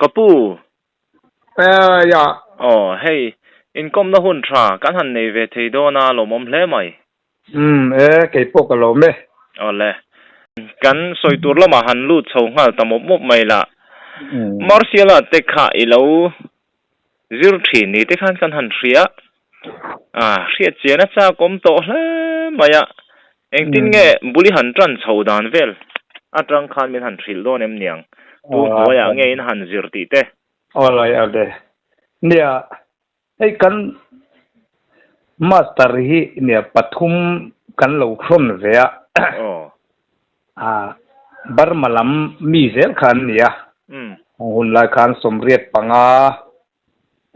Ka pu. Eh ya. Aw hei inkawmna hun tha kan han nei ve thei dawn a lawmawm hle mai. Umm e kei pawh ka lawm e. Awle. Kan sawi tur lamah han lut chho nghal ta mawp mawp mai lah. Martial art te kha i lo zir thin ni te khan kan han hria a, hriat chian a chak awm tawh hle mai a. Engtin nge bul i han tan chho dan vel atang khan min han hrilh dawn em niang? Tu hnuaiah nge in han zir tih te? Awlai awle. Nia, hei kan master hi nia pathum kan lo hrawn ve a. A Burma lam mi zel kha an ni a. A hun lai khan 85,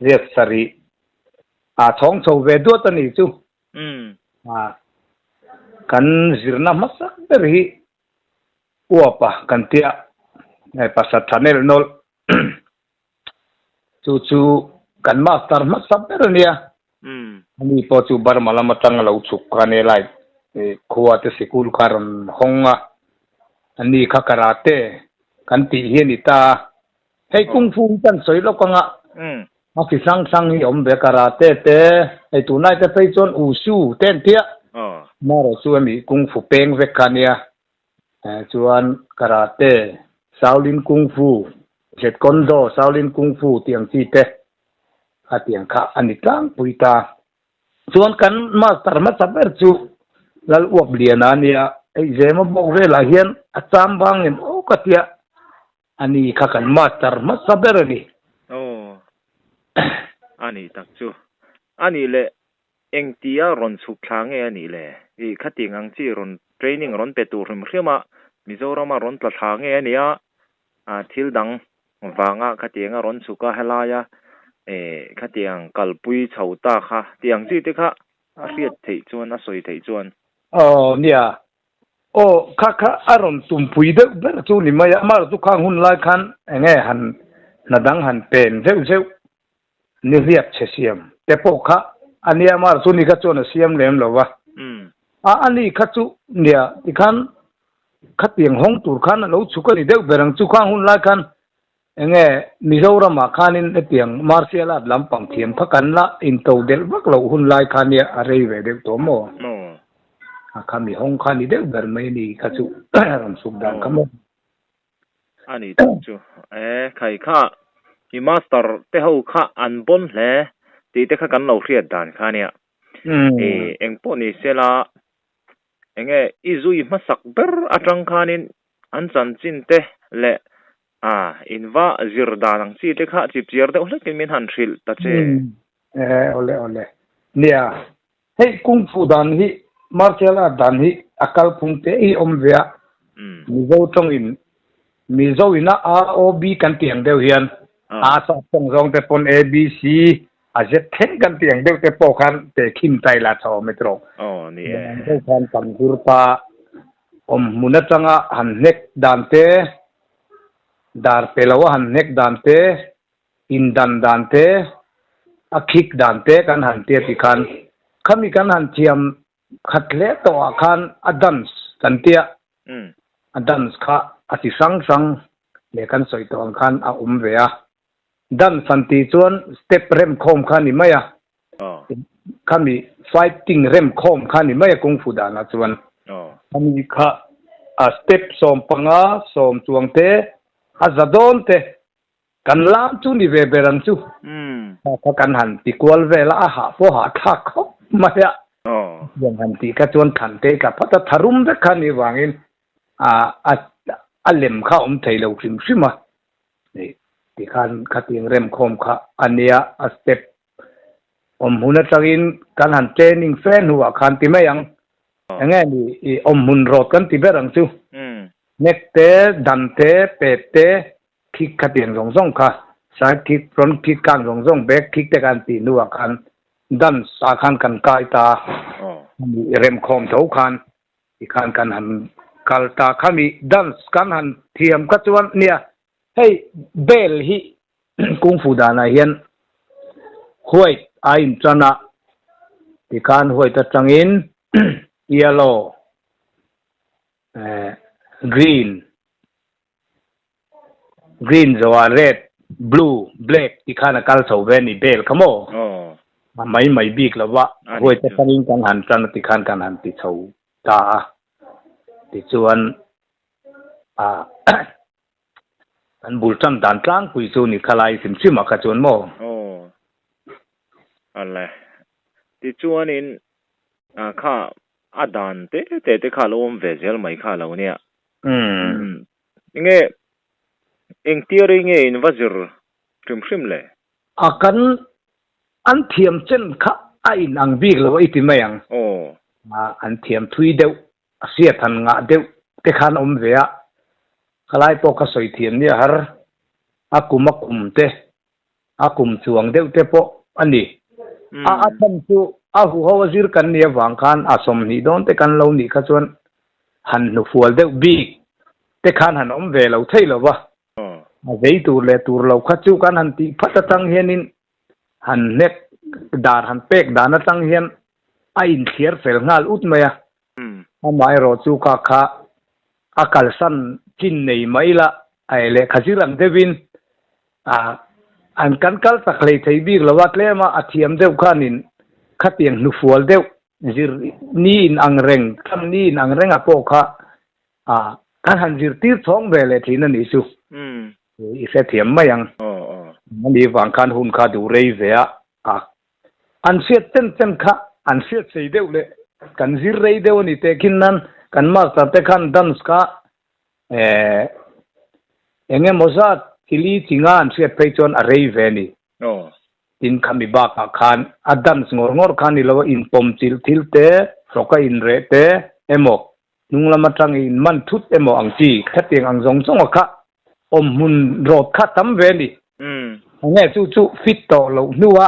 87 a chhawng chho ve duat a ni chu. A kan zirna hmasa ber hi uapa kan tia pasat tha nelh nawlh chu chu kan master hmasa ber a nia. Ani pawh chu Burma lam atang a lo chhuk kha ania lai khua te sikul kha a rawn hawng a, ani kha karate kan tih hi a ni ta a. Hei kung fu hi kan sawi lawk anga a chi hrang hrang hi a awm ve karate te hei tunlai te phei chuan wushu te an tia amaherawh chu hemi kung fu peng vek kha ania chuan karate Shaolin kung fu Jeet Kune Do Shaolin kung fu tih ang chi te a tiang kha a ni tlangpui ta. Chuan kan master hmasa ber chu Lal Uap Liana a nia hei Zema bawk velah hian a cham vangin aw ka tia A ni kha kan master hmasa ber a ni. Aw, a nih tak chu. A nih leh engtia rawn chhuk thla nge a nih le? Ih, khating ang chi rawn training rawn pe tur hrim hrim a, Mizorama rawn tla thla nge a nia? A, thil dang vanga khatianga rawn chhuk a helaia eh khatiang kalpui chho ta kha tih ang chi te kha a hriat theih chuan, a sawi theih chuan. Aw, nia. Aw, kha kha a rawn tumpui deuh ber chu ni mai a, amah chu khang hun lai khan eng nge han hna dang han pen zeuh zeuh nihliap chhe siam te pawh kha a nia, amah chu ni kha chuan a siam lem lo va, a a ni kha chu nia tikhan khatiang hawng tur khan a lo chhuk a ni deuh ber ang chu khang hun lai khan eng nge Mizoramah khanin hetiang martial art lampang thiam kha kan la into delh vak loh hun lai kha nia a rei ve deuh tawh maw? A kha mi hawng kha ni deuh ber mai a ni kha chu rawn suk dan kha maw? A ni tak chu. E khai kha i master te ho kha an bawn hle tih te kha kan lo hriat dan kha nia. E engpawh ni sela enge i zui hmasak ber atang khanin an chanchin te leh A, in va zir dan ang chi te kha chipchiar deuh hlekin min han hrilh ta che. E, awle awle. Nia, hei kung fu dan hi, martial art dan hi a kalphung te hi awm ve a. Mizo tawngin, Mizo ina A O B kan tih ang deuh hian, A sap tawng zawng te pawn A B C a Z thleng kan tih ang deuh te pawh khan te khin tai la tha awm e tiraw. Aw, ni e. Ang deuh khan kan zir ta awm hmun atanga han hnek dan te, Dar pe lo a han hnek dan te, in dan dan te, a khik dan te kan han tia ti khan khami kan han thiam khat hle tawh ah khan a dance kan tia, a dance kha a ti hrang hrang leh kan sawi tawh ang khan a awm ve a. Dance han tih chuan step rem khawm kha ni mai a, khami fighting rem khawm kha ni mai a kung fu danah chuan khami kha a step 15 sawm chuang te a za dawn te kan lam chu ni ve ber ang chu kha kan han ti kual vel a a hah pawh hah thlak khawp mai a tiang han tih kha chuan than te tla phat a tharum vek kha ni vangin a a lem kha a awm thei lo hrim hrim a tikhan khatiang rem khawm kha a nia a step Awm hmun atangin kan han training fe hnuah khan ti mai ang. Enge ni i awm hmun rawt kan ti ber ang chu. Nek te, dan te, pet te, kick kha tiang zawng zawng kha, side kick, front kick kang zawng zawng, back kick te khan tih hnuah khan dance ah khan kan kai ta a. Remkhawm tho khan tikhan kan han kal ta. Khami dance kan han thiam kha chuan nia hei bell hi Kung fu danah hian white a intan a, tikhan white atangin yellow, green, green zawhah red. Blue, black ti khan a kal chho ve a ni bel kha maw? A mai mai bik lo va, huai te tangin kan han tan a ti khan kan han ti chho ta a. Tichuan a kan bul tan dan tlangpui chu ni kha lai hrim hrim ah kha chuan maw? Aw ale tichuanin a kha a dan te te te kha a lo awm ve zel mai kha a lo nia. Umm enge Eng theory nge in va zir hrim hrim le? A kan an thiam chen kha a in ang bik lo a i ti mai ang. Aw. A an thiam thui deuh, a hriat han ngah deuh te khan awm ve a, khalai pawh ka sawi thiam nia har, a kum a kum te, a kum chuang deuh te pawh a ni. A a chhan chu a huho a zir kan nih avang khan a 20 dawn te kan lo nih kha chuan han hnufual deuh bik te khan han awm ve lo thei lo va. A zei tur leh tur lo kha chu kan han tih phat atang hianin han hnek dar han pek dan atang hian a inthliar fel nghal ut mai a. Amaherawh chu kha kha a kalsan chin nei mai la a lehkha zir ang deuhin an kan kal tak hlei thei bik lo a, tlema a thiam deuh khanin khatiang hnufual deuh zir ni in ang reng, tham ni in ang rengah pawh kha kan han zirtir chhawng ve leh thin a nih chu. I hrethiam mai ang. Ani vang khan hun kha duh rei ve a. An hriat chen chen kha an hriat sei deuh leh kan zir rei deuh a ni teh khin nan kan master te khan dance kha eh eng emaw zat chili chinga an hriat phei chuan a rei ve a ni. Tin khami bakah khan a dance ngawr ngawr kha ni lo a inpawm chilh thil te, hrawka inreh te emaw hnung lam atang i inman thut emaw ang chi khatiang ang zawng zawng a kha awmhmun rawt kha tam ve a ni. Enge chu chu fit tawh loh hnua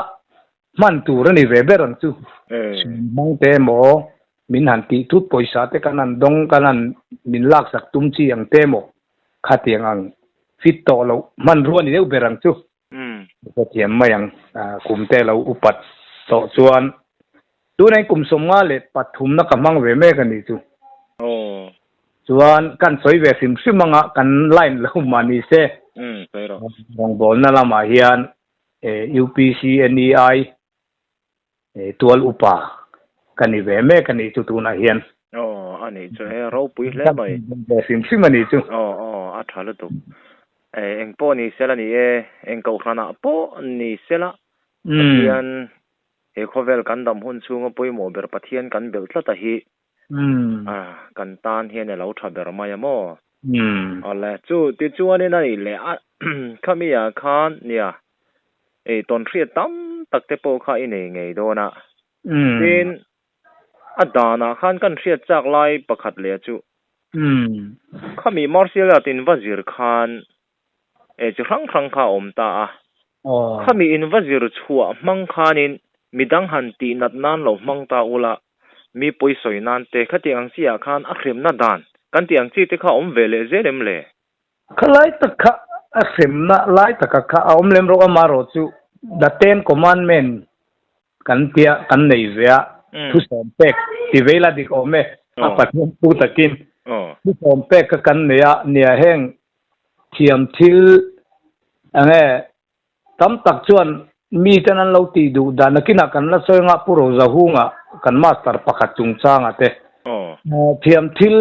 hman tur a ni ve ber ang chu. Hmang te emaw min han tih thut pawisa te kan han dawng kan han min laksak tum chi ang te emaw khatiang ang fit tawh loh hmanrua ni deuh ber ang chu. Ka thiam mai ang. Kum te lo upat tawh chuan tunah kum 53 na ka hmang ve mek a nih chu. Chuan kan sawi ve hrim hrim anga kan line lo mah ni se. Rawngbawlna lamah hian UPC NEI tual upa ka ni ve mek a nih chu tunah hian. Aw, a nih chu he ropui hle mai. Ve hrim hrim a nih chu. Aw, aw, a tha lutuk. Eng pawh ni sela ni e, eng kohhranah pawh ni sela Pathian he khawvel kan dam hun chhunga pawimawh ber Pathian kan belh tlat a hi kan tan hian a lo tha ber mai a maw? Awle, chu tichuanin a nih leh a khami ah khan nia ei tawnhriat tam tak te pawh kha i nei ngei dawn a. Tin, a danah khan kan hriat chak lai pakhat leh chu khami martial art in va zir khan ei chi hrang hrang kha a awm ta a. Khami in va zir chhuah hmang khanin midang han tih nat nan lo hmang ta ula, mi pawi sawi nan te khatiang ang chi ah khan a hremna dan kan tih ang chi te kha a awm ve leh zel em le? Kha lai tak kha a hremna lai taka kha a awm lem rawh a marawh chu the ten commandment kan tia kan nei ve a thu sawm pek ti vei la dik awm e a Pathian thu takin thu sawm pek kha kan nei a nia heng thiam thil enge tam tak chuan mi ten an lo tih duh dan nakinah kan la sawi anga Pu Rozahunga kan master pakhat chungchanga te thiam thil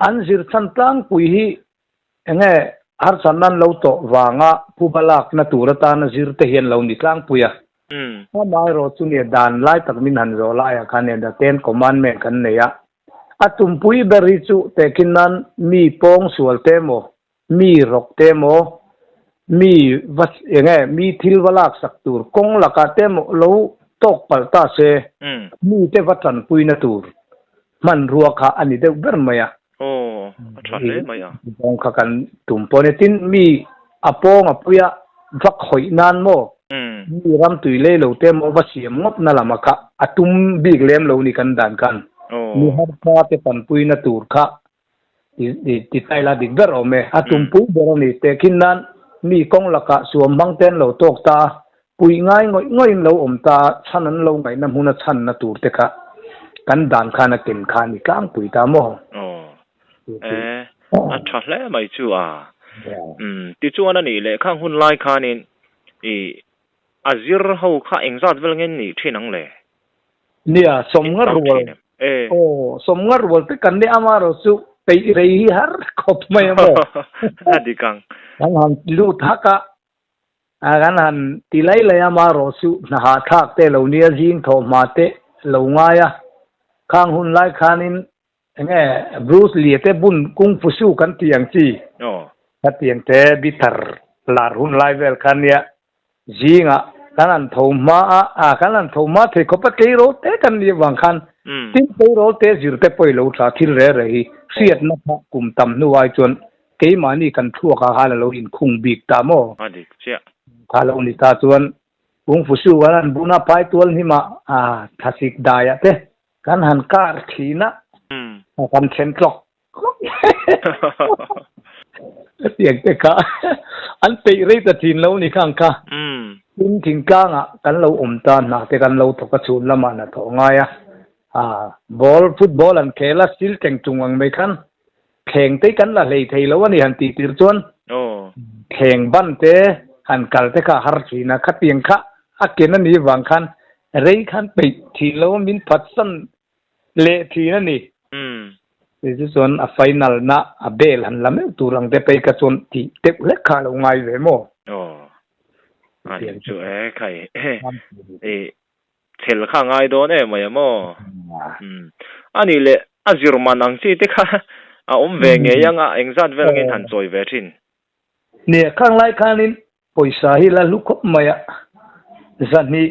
an zir chhan tlangpui hi enge harsatna an lo tawh vanga phuba lakna tur atana zir te hian lo ni tlangpui a. Amaherawh chu nia dan lai tak min han zawh laiah khan nia the ten commandment kan nei a. A tumpui ber hi chu tehkhin nan mi pawng sual te emaw mi rawk te emaw mi va enge mi thil va laksak tur kawng lakah te emaw lo tawk palh ta se mi te va tanpuina tur hmanrua kha a ni deuh ber mai a. Aw, a tha hle mai a. Zawng kha kan tum pawh a ni. Tin, mi a pawng a puia va khawih nan maw mi ram tui lei lo te emaw va siam ngawt na lama kha a tum bik lem lo ni kan dan khan. Mi harsa te tanpuina tur kha ti tai la dik ber awm e. A tumpui ber a ni. Tehkhin nan mi kawng lakah suam hmang te an lo tawk ta a, puih ngai ngawih ngawih in lo awm ta a, chhan an lo ngaihna hmuna chhanna tur te kha kan dan khan a ken kha a ni tlangpui ta maw? Aw, e, a tha hle mai chu a. Um tichuan a nih leh khang hun lai khanin i a zir ho kha engzat vel nge nih thin ang le? Nia, sawmnga rual. Aw, sawmnga rual te kan nia amaherawh chu peih rei hi har khawp mai a maw? A dik ang. Kan han lut hak a, kan han ti lai lai a amaherawh chu hna hahthlak te lo nia zing thawh hma te lo ngai a. Khang hun lai khanin enge Bruce Lee te bun Kung Fu Su kan tih ang chi. Khatiang te bitter lar hun lai vel kha nia Zingah kan han tho hma a, a kan han tho hma thei khawp a, tleirawl te kan nih avang khan tin tleirawl te zir te pawh i lo tha thil reh reh hi hriatna kha kum tam hnu ai chuan keimahni kan thluak ah khan a lo inkhung bik ta maw? A dik chiah. Kha lo ni ta chuan Kungfu Su kan han bun a, Paitual hnimah a thlasik daiah te kan han kar thin a, kan then tlawk Hetiang te kha an peih rei ta thin lo ni khang kha. Tin thingtlangah kan lo awm ta hna te kan lo thawk a chhun lamah hna thawh ngai a. Ball football an khel a steel teng tung ang mai khan thleng te kan la hlei thei lo a ni han tih tir chuan thleng ban te han kal te kha a har thin a. Khatiang kha a ken a nih vang khan rei khan peih thin lo a min phatsan leh thin a ni. Kei chu chuan a final na a bel han la meuh tur ang te phei kha chuan tih deuh hlek kha a lo ngai ve maw? Aw, a nih chu e khai i chhel kha a ngai dawn em mai a maw? A nih leh a zir man ang chi te kha a awm ve ngei ang a, engzat vel angin han chawi ve thin? Nia, khang lai khanin Pawisa hi la hlu khawp mai a, zahnih,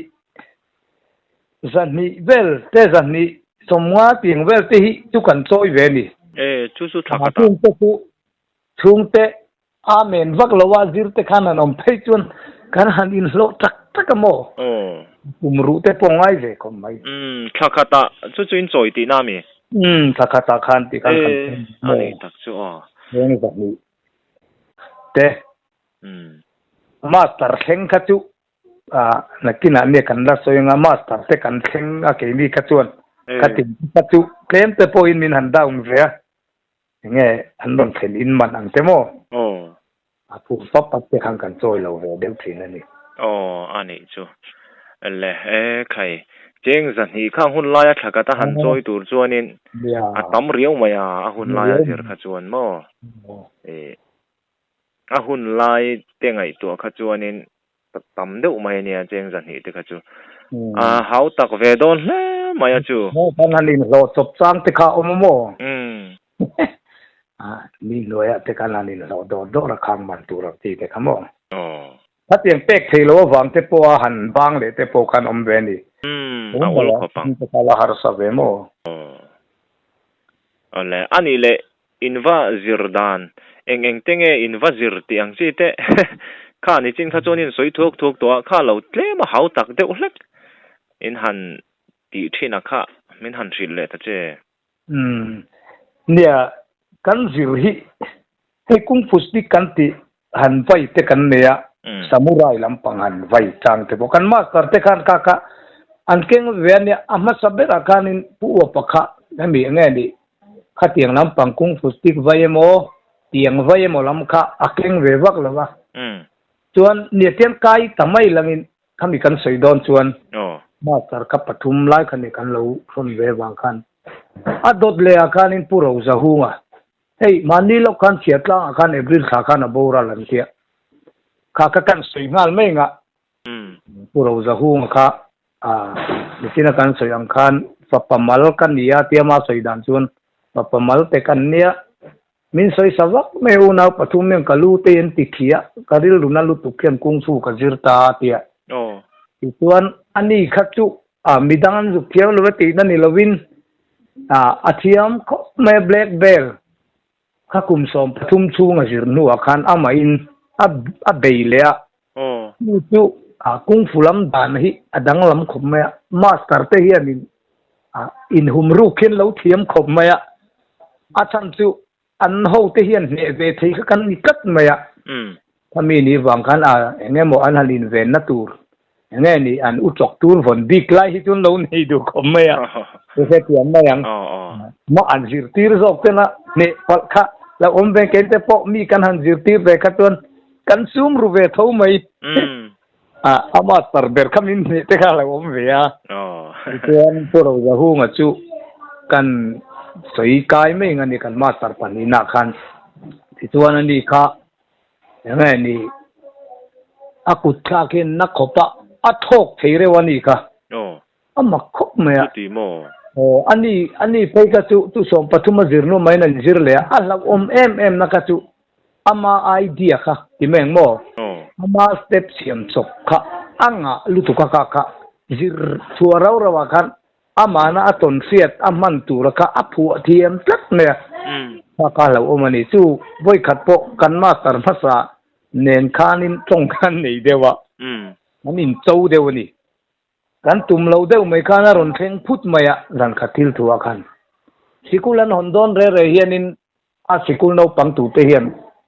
zahnih vel te zahnih sawmnga tiang vel te hi chu kan chawi ve a ni. E, chu chu thla khat a. Chhungte chu chhungte amen vak lo a zir te khan han awm phei chuan kan han inhlawh tak tak a maw? Aw. Kum ruh te pawh ngai ve khawp mai. Umm, thla khatah chu chu in chawi tihna a mi? Umm, thla khatah khan tih khan kan chawi maw? E, a ni tak chu aw. Chhung zahnih te. Master thleng kha chu nakinah nia kan la sawi anga master te kan thleng a keini kha chuan ka ti kha chu tlem te pawhin min han down ve a enge an rawn thlen in man ang te maw a phur pap pap te khan kan chawi lo ve deuh thin a ni. Aw a nih chu le e khai cheng zahnih khang hun laia thla khat a han chawi tur chuanin a tam riau mai a a hun laia zir kha chuan maw e. A hun lai te ngaihtuah kha chuanin tam deuh mai a nia cheng zahnih te kha chu a hau tak ve dawn hle mai a chu. Maw kan han inhlawh chawp chang te kha a awm a maw? Mi hnuaiah te kan han inhlawh dawr dawr a khang man tur ang chi te kha maw? Khatiang pek thei lo avang te pawha han bang leh te pawh khan awm ve a ni. A awl khawp ang. Te kha la harsa ve maw? Awle, a nih leh In va zir dan, eng eng te nge in va zir tih ang chi te kha nichin kha chuan in sawi thuak thuak tawh a, kha lo tlem a hau tak deuh hlek in han tih thin a kha min han hrilh leh ta che. Umm nia, kan zir hi hei kung fu stick kan tih han vai te kan nei a, samurai lampang han vai chang te pawh kan master te khan kha kha an keng ve a nia, a hmasa berah khanin Pu Uapa kha hemi enge nih Khatiang lampang kung fu stick vai emaw, tiang vai emaw lam kha a keng ve vak lo a. Chuan niatiang kai ta mai langin khami kan sawi dawn chuan master kha pathum lai kha ni kan lo hrawn ve vang khan a dawt leh ah khanin Pu Rozahunga hei mahni lawk khan chhiahtlang ah khan April thla khan a boral an tia kha kha kan sawi nghal mai ngah Pu Rozahunga kha A, nichina kan sawi ang khan fapa mal ka ni a tia ma sawi dan chuan fapa mal te kan nia. Min sawi sa vak mai unau pathum hian ka lu te an ti khi a, ka rilru na lutuk hian kung fu ka zir ta a tia. Tichuan a ni kha chu a midang an zuk thiam lo e tihna ni lovin a thiam khawp mai a black belt kha kum 13 chhung a zir hnuah khan amahin a bei leh a. Chu chu kung fu lam dan hi a danglam khawp mai a, master te hianin inhum ruk hian lo thiam khawp mai a, a chhan chu an hote hian hneh ve thei kha kan ni tlat mai a. Khami ni vang khan a eng emaw an han invenna tur eng nge ni an u chawk tur vawn bik lai hi chuan lo nei duh khawp mai a, hre thiam mai ang. Mah an zirtir zawk tena hneh palh kha. Lo awm ve keinte pawh mi kan han zirtir ve kha chuan kan sum ru ve tho mai. A a master ber kha min hneh te kha a lo awm ve a. Tichuan Pu Rozahunga chu kan sawi kai mai ang a ni kan master pahnihna khan. Tichuan ani kha enge ni a kut thlak hian na khawp a a thawk thei reuh a ni kha. A mak khawp mai a. Chuti maw? Aw, ani, ani phei kha chu tu 13 a zir nu maiin an zir leh a, a hlauhawm em em na kha chu ama idea kha ti mai ang maw? Aw. Ama step siam chawp kha a ngah lutuk a kha kha zir chhuah rau rau ah khan amahna a tawn hriat a hman tura kha a phuah thiam tlat mai a. Kha kha hlauhawm a ni. Chu vawikhat pawh kan master hmasa nen khanin tawng khan nei deuh a, an incho deuh a ni. Kan tum lo deuh mai khan a rawn thleng phut mai a, zan khat thil thu ah khan. Sikul an hawn dawn re re hianin a sikul naupang tute hian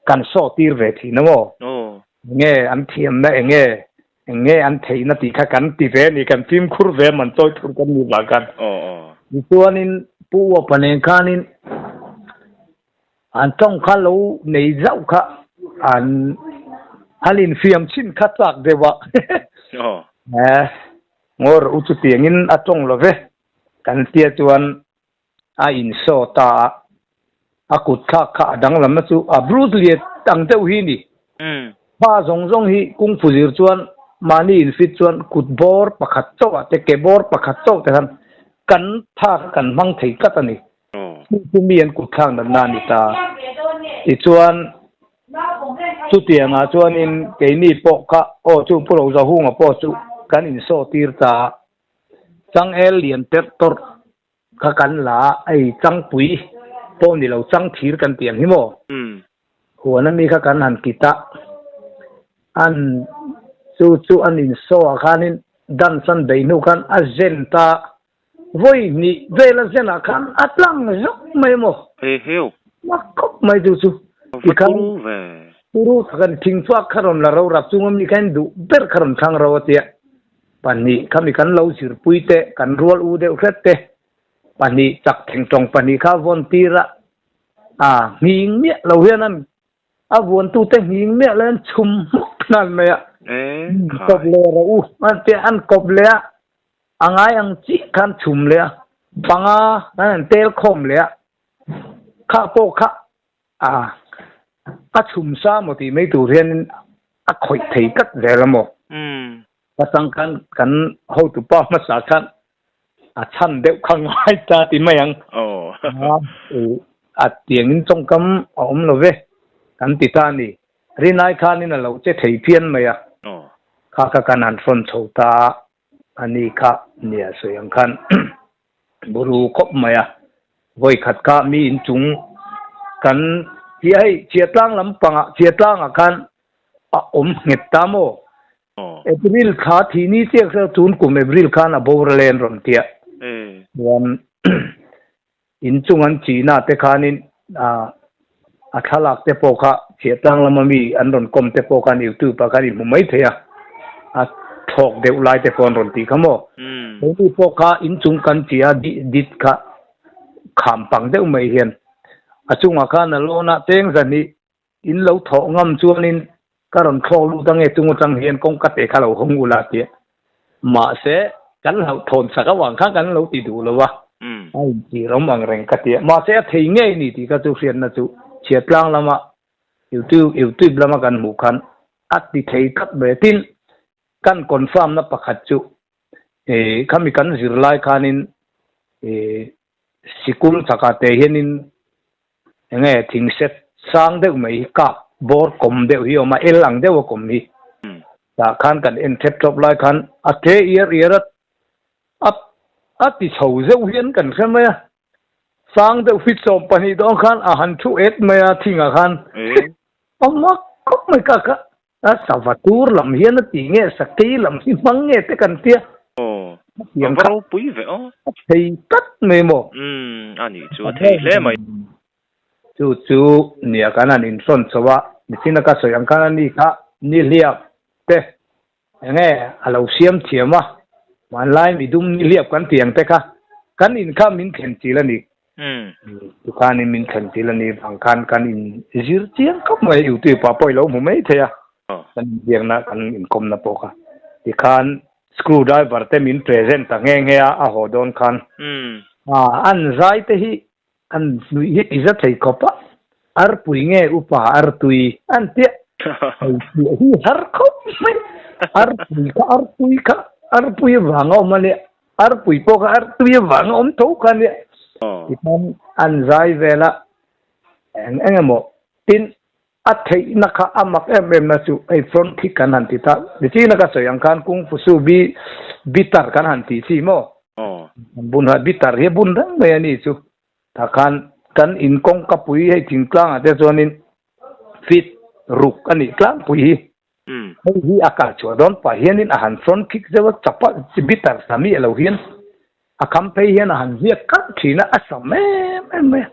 kan saw tir ve thin a maw? Enge an thiamna enge, enge an theihna tih kha kan ti ve a ni, kan fimkhur ve a man chawi thur kan nih vang khan. Tichuanin Pu Uapa nen khanin an tawng kha lo nei zauh kha an an infiam chhin kha chak deuh a. He ngawr u chutiangin a tawng lo ve kan tia chuan a insaw ta a, a kut thlak kha a danglamna chu a Bruce Lee ang deuh hi ni. Pa zawng zawng hi kung fu zir chuan mahni infit chuan kut bawr pakhat chauh ah te ke bawr pakhat chauh te khan kan tha kha kan hmang thei tlat a ni. Chu chu mi an kut thlak natna a ni ta. Tichuan chutiangah chuanin keini pawh kha aw chu Pu Rozahunga pawh chu kan insaw tir ta a, changel lian terh tawrh kha kan la a, hei changpui pawh ni lo changthir kan tih ang hi maw? Huan ami kha kan han kit a, an chu chu an insaw ah khanin dance an beih hnu khan a zen ta Vawi hnih vel a zenah khan a tlang zawk mai maw? He heu. Mak khawp mai chu chu. A va turu ve. Turu tak a ni. Thingfuak kha rawn la ro rap chunga mi kha duh ber kha rawn thlang ro a tia. 2 khami kan lo zirpui te, kan rual u deuh hret te, 2 chak thengtawng 2 kha vawn tir a, a nghing miah lo hian an A vuantute nghing miah lo an chhum hmuk nghal mai a. Kawp leh rawh u an tia, an kawp leh a, a ngai ang chiah khan chhum leh a, 5 an han tel khawm leh a, kha pawh kha a a chhum sa maw tih mai tur hianin a khawih thei tlat zel a maw. Atang khan kan hotupa hmasa khan a chhan deuh kha ngai ta ti mai ang. A tiangin tawngkam a awm lo ve kan ti ta a ni. Rinai khanin a lo che thei phian mai a. Kha kha kan han hrawn chho ta a, a ni kha nia sawi ang khan buru khawp mai a. Vawi khat kha mi inchung kan tia hei Chiatlang lampangah Chiatlangah khan a awm nghet ta maw? April thla thi ni chiah kha tun kum April khan a boral e an rawn tia. Chuan inchung an chihna te khanin a thlalak te pawh kha Chhiahtlang lama mi an rawn kawm te pawh khan YouTube ah khan i hmu mai thei a, a thlawk deuh lai te pawh an rawn tih kha maw. Keini pawh kha inchung kan chih a dit kha kham pang deuh mai hian a chungah khan a lawn a cheng zahnih In lo thawh ngam chuanin ka rawn thlawk lut ange chung atang hian kawngka te kha lo hawng ula tia. Mahse, kan hlauhthawn sak avang khan kan lo ti duh lo a, a inchhir awm ang reng ka tia. Mahse, a thei ngei ni tih kha chu hriatna chu chhiatlang lama YouTube YouTube lama kan hmuh khan a ti thei tlat mai a. Tin, kan confirm na pakhat chu khami kan zir lai khanin sikul chakah te hianin Enge thing set sang deuh mai hi kap bawr kawm deuh hi a awm a, el ang deuh a kawm hi. Tah khan kan en thep tawp lai khan a tle iar iar a, a a ti chho zeuh hian kan hre mai a. Sang deuh hi 12 dawn khan a han thu et mai a thingah khan. A mak khawp mai ka kha. A sava tur lam hian a ti nge, sakei lam hi hmang nge te kan tia. Aw, a va ropui ve aw. A thei tlat mai maw? Umm, a nih chu a thei hle mai. Chu chu nia kan han inhrawn chho a, mihring a ka sawi ang khan a ni kha nihliap te enge a lo siam thiam a, hmanlai midum nihliap kan tih ang te kha kan in kha min thlen chil a ni. Tikhanin min thlen tir a nih vang khan kan in zir chiang khawp mai a, YouTube ah pawh i lo hmu mai thei a, kan inbiakna kan inkawmna pawh kha. Tikhan screw driver te min present ta nghe nghe a, a haw dawn khan. An zai te hi an hnuih hi i za thei khawp a, arpui nge upa artui an tia hei hi har khawp mai, arpui kha artui kha arpui vang a awm a nia. Arpui pawh kha artui avang a awm tho kha nia. Tikhan an zai vel a, eng eng emaw tin a theihna kha a mak em em na chu hei front kick kan han ti ta, nichina ka sawi ang khan kung fu su bi bitter kan han tih chi maw? An bun a, bitter hi a bun reng mai a ni chu. Tah khan kan in kawngka pui hei thingtlangah te chuanin feet ruk a nih tlangpui hi. Hei hi a kal chhuah dawn pah hianin a han front kick zeuh a, chapa bitter sa miah lo hian a kham phei hian a han ziak kalh thin a, a sam em em mai a.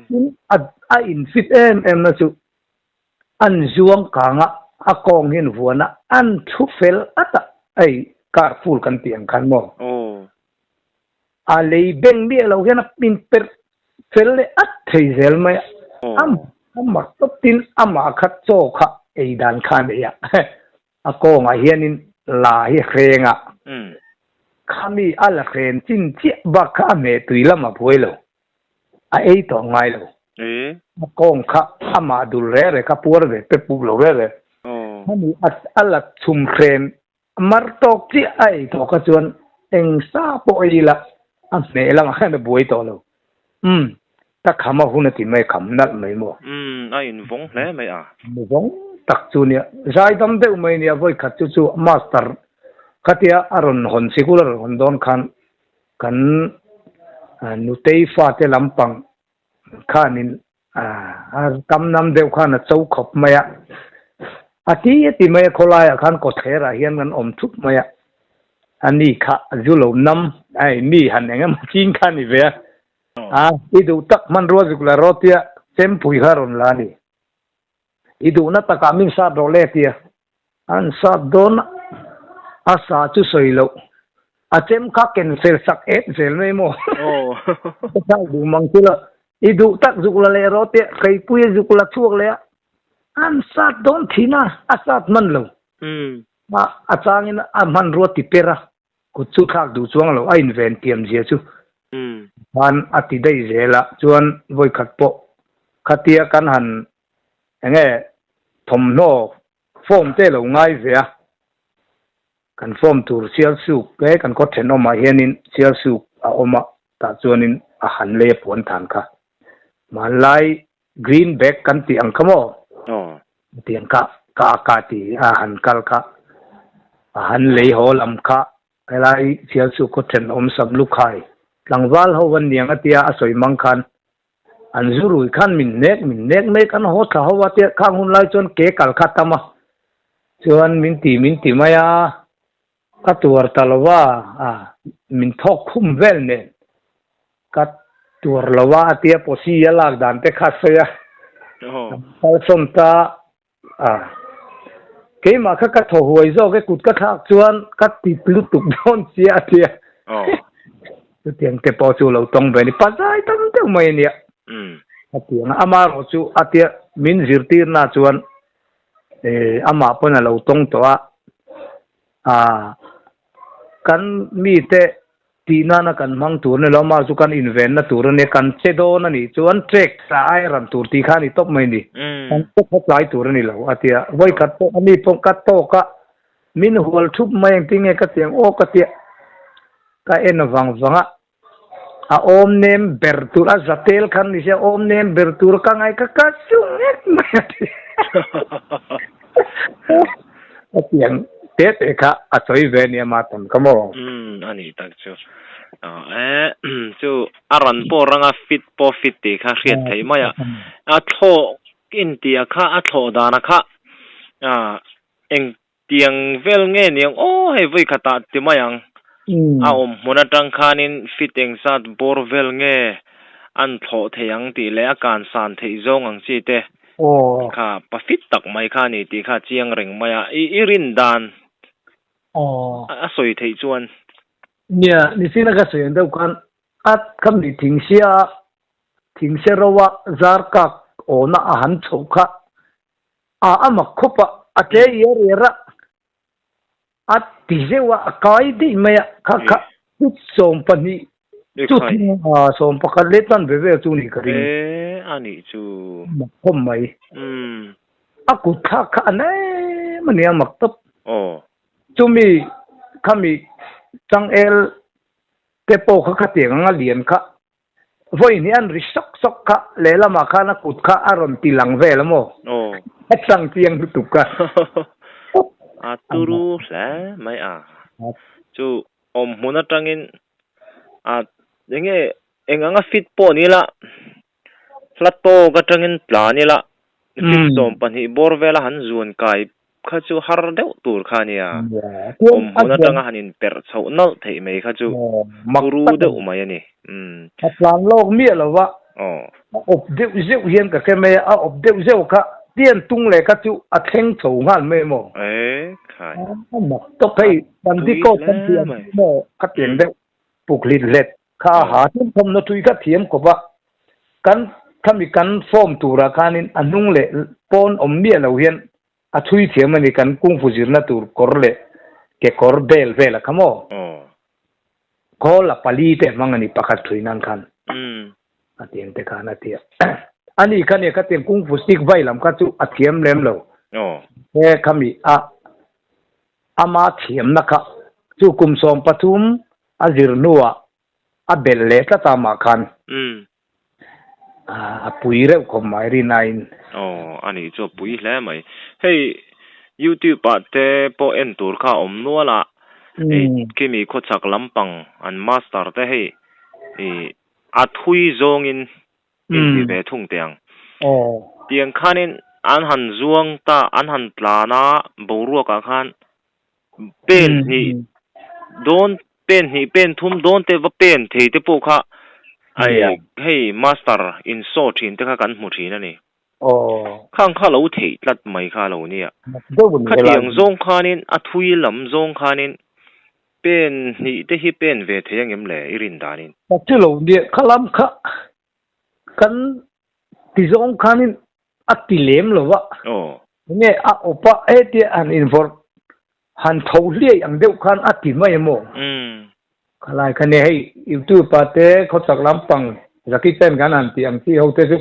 Tin, a a in fit em em na chu an zuang kang a, a kawng hian vuan a, an thu fel at a, hei car full kan tih ang khan maw? A lei beng miah lo hian a in perh fel leh at thei zel mai a, a mak tawp tin amah kha chaw kha ei dan kha a nei a, a kawngah hianin la hi a hreng a, khami a la hren chin chiah bak kha a hmeh tui lam a buai lo, a ei tawh ngai lo, a kawng kha amah dul reh reh kha puar ve pep pup lo reh reh, khami a la chhum hren Mar tawk chiah a ei tawh kha chuan eng sa pawh ei ila a hmeh lamah khan a buai tawh lo. Umm, ka kham a hun a ti mai, kham nalh mai maw? Umm, a invawng hle mai a. Invawng tak chu nia, zaidam deuh mai nia, vawi khat chu chu master khatia a rawn hawn sikul a rawn hawn dawn khan kan nutei fate lampang khanin A kam nam deuh khan a cho khawp mai a, a ti a ti mai a, khawlaiah khan kawthlerah hian kan awm thup mai a, a ni kha a zu lo nam, hei mi han eng emaw ching kha a ni ve a, a i duh tak hmanrua zuk la rawh tia chempui kha a rawn la a ni, i duhna takah min sat rawh le tia An sat dawn a sa chu sawi loh. A chem kha ken fel sak et zel mai maw? Ka chhak duh mang chu la. I duh tak zuk la leh rawh teh, keipui a zuk la chhuak leh a. An sat dawn thin a, a sat hman lo. A changin a hmanrua ti per a, kut chu thlak duh chuang lo, a inven tiam zia chu. Khan a ti daih zel a, chuan vawikhat pawh khatia kan han enge thawmhnaw form te lo ngai ve a, kan form tur Sialsuk he kan khaw thenawmah hianin Sialsuk a awm a, tah chuanin a han lei a puan than kha. Hmanlai green bag kan tih ang kha maw? Tiang kha ka a ka ti a han kal kha, a han lei haw lam kha helai Sialsuk khaw thenawm Samlukhai tlangval ho an niang a tia a sawi mang khan An zu rui khan min nek min nek mai kan haw thla ho a tia khang hun lai chuan ke kal kha tam a chuan min ti min ti mai a ka tuar ta lo a a min thawk khum vel nen ka tuar lo a a tia posi a lak dan te kha sawi a kalsawn ta a keimah kha ka thaw huai zawk e kut ka thlak chuan ka ti lutuk dawn sia a tia chutiang te pawh chu lo tawng ve a ni pazai tam deuh mai a nia a tiang a ama erawh chu a tia min zirtir na chuan amah pawn a lo tawng tawh a kan mite Tih nana kan hmang tur a ni lo, amah chu kan invenna tur a nia, kan che dawn a nih chuan trek tla ai ran tur tih kha a ni tawp mai a ni. Kan che khaw tlai tur a ni lo a ti a, vawikhat pawh a mi pawh ka tawk a, min hual thup mai engtin nge ka ti ang aw ka ti a, ka en vang vang a, a awm nem ber tur a za tel khan ni sia awm nem ber tur ka ngai ka ka chu ngek mai a ti. A tiang te te kha a sawi ve nia ma tam ka maw? Umm a nih tak chu. E chu a ran pawh ranga fit pawh fit tih kha hriat theih mai a. A thlawh intia kha a thlawh dana kha eng tiang vel nge niang aw hei vawi khatah ti mai ang. A awm hmun atang khanin fit eng zat bawr vel nge an thlawh thei ang tih leh a kan san theih zawng ang chi te. Kha pa fit tak mai kha a ni tih kha a chiang reng mai a, i i rin dan a sawi theih chuan. Nia, nisina ka sawi ang deuh khan a ka mi thing sia. Thingseroa zar kak awna a han chhoh kha a a mak khawp a, a tle iar iar a, a ti zeuh a, a kai daih mai a, kha kha feet 12 chu thing a 11 leh tan ve vel chu ni ka ring. E a nih chu. Mak khawp mai. A kut thlak kha a nem a nia mak tawp. Aw. Chumi khami changel te pawh kha khatiang anga lian kha Vawi hnih an ri sawk sawk kha, lehlamah khan a kut kha a rawn ti lang vel a maw? Aw. A chang chiang lutuk kha. A turu hle mai a. Chu awm hmun atangin a enge eng anga fit pawh ni ila, hla tawk atangin tlan ila, fit 12 bawr vela han zuan kai kha chu har deuh tur kha a nia. Awm hmun atanga han inperh chhoh nalh theih mai kha chu turu deuh mai a ni. A tlan lawk miah lo va, a awp deuh zeuh hian ka hre mai a, a awp deuh zeuh kha tian tung leh kha chu a thleng chho nghal mai maw? A mak tawp hei, Bandicot kan tih ang chu maw khatiang deuh puk hlit hlet kha a ha tlem thawmhnaw tui kha thiam khawp a, kan khami kan form turah khanin a hnung leh pawn awm miah lo hian A thui thiam a ni kan kungfu zirna tur kawr leh kekawr bel vel a kha maw? Khawl a pali te hmang a ni pakhat thui nan khan. A tiang te khan a ti a. A ni kha nia kha tiang kungfu stick vai lam kha chu a thiam lem lo. He khami a ama thiamna kha chu kum 13 a zir hnuah a belh leh tlat a mah khan. A pui reuh khawp mai rinaiin. Aw, a nih chu a pui hle mai. Hei YouTube ah te pawh en tur kha a awm nual a, hei khimi khawchhak lampang an master te hei ih a thui zawngin inti ve thung teh ang. Tiang khanin an han zuang ta, an han tlan a boruak ah khan pen hnih dawn pen hnih pen thum dawn te va pen thei te pawh kha ai hei master in saw thin te kha kan hmu thin a ni. Khang kha lo theih tlat mai kha lo nia. Khatiang zawng khanin a thui lam zawng khanin pen hnih te hi pen ve thei angem le i rin danin. Ka chu lo nia khalam kha kan ti zawng khanin a ti lem lo va. Enge a awp a hetia han invawrh han tho hliai ang deuh khan a ti mai emaw? Khalai kha nia hei YouTube ah te khawchak lampang Jackie Chan kan han tih ang chi ho te chu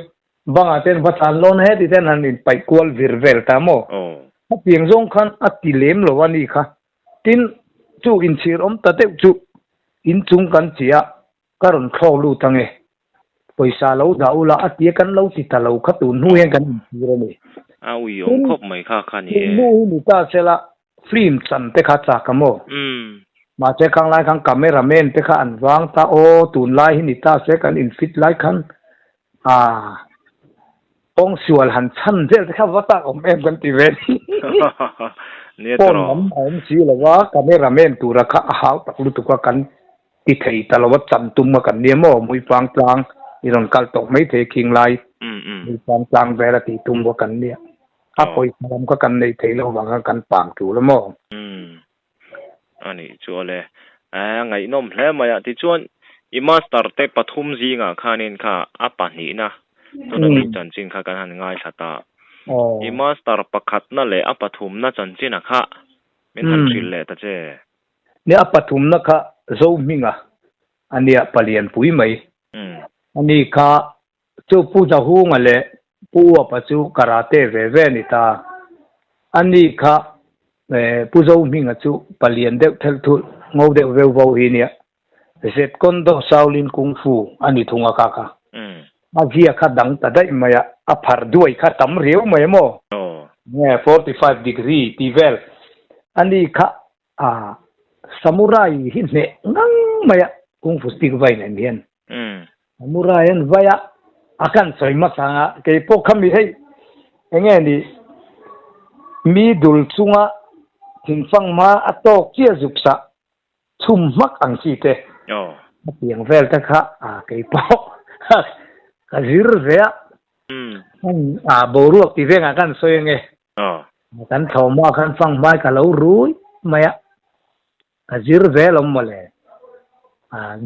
bangah ten va tlan lawn heti ten han inpaih kual vir vel ta maw? Hetiang zawng khan a ti lem lo a ni kha. Tin, chu inchhir awm ta deuh chu inchung kan chiah Ka rawn thlawk lut ang e. Pawisa lo dah ula a tia kan lo ti ta lo kha tun hnu hian kan inchhir a ni. A ui awm khawp mai kha kha ni e. Tun hnu hi ni ta sela film chan te kha chak a maw? Mahse khang lai khan camera man te kha an vang ta aw tun lai hi ni ta se kan in fit lai khan aa kawng sual han chhan vel te kha va tak awm em kan ti ve ni. Nia Phone lam a awm si lo a camera man tura kha a hau tak lutuk a kan Ti thei ta lo a chan tum a kan nia maw Muipang tlang i rawn kal tawh mai thei khing lai Muipang tlang vel a tih tum kha kan nia a pawisa lam kha kan neih theih loh vang khan kan pang tul a maw. A nih chu awle a ngaihnawm hle mai a tichuan i master te pathum zingah khanin kha a pahnihna tuna mi chanchin kha kan han ngaithla ta i master pakhatna leh a pathumna chanchina kha min han hrilh leh ta che. Nia a pathumna kha Zohminga a nia palianpui mai. Ani kha chu Pu Zahunga leh Pu Uapa chu karate ve ve a ni ta. Ani kha Pu Zohminga chu palian deuh thelh thulh ngo deuh veu vo hi nia. Zet Kondo Shaolin Kung Fu a ni thung a kha kha. A zia kha dang ta daih mai a, a phar duai kha tam riau mai maw? Nge 45 degree tih vel ani kha A samurai hi hneh ngang mai a, kung fu stick vai nen hian. Samurai an vai a, a kan sawi hmasa ang a, kei pawh khami hei enge ni mi dul chunga thingfang hma a tawk chiah zuk sah chhum hmak ang chi te a tiang vel te kha a kei pawh ka zir ve a. A boruak ti vengah kan sawi ange. Kan thlawhhma khan fang hmai ka lo rui mai a, ka zir zel awm mawle.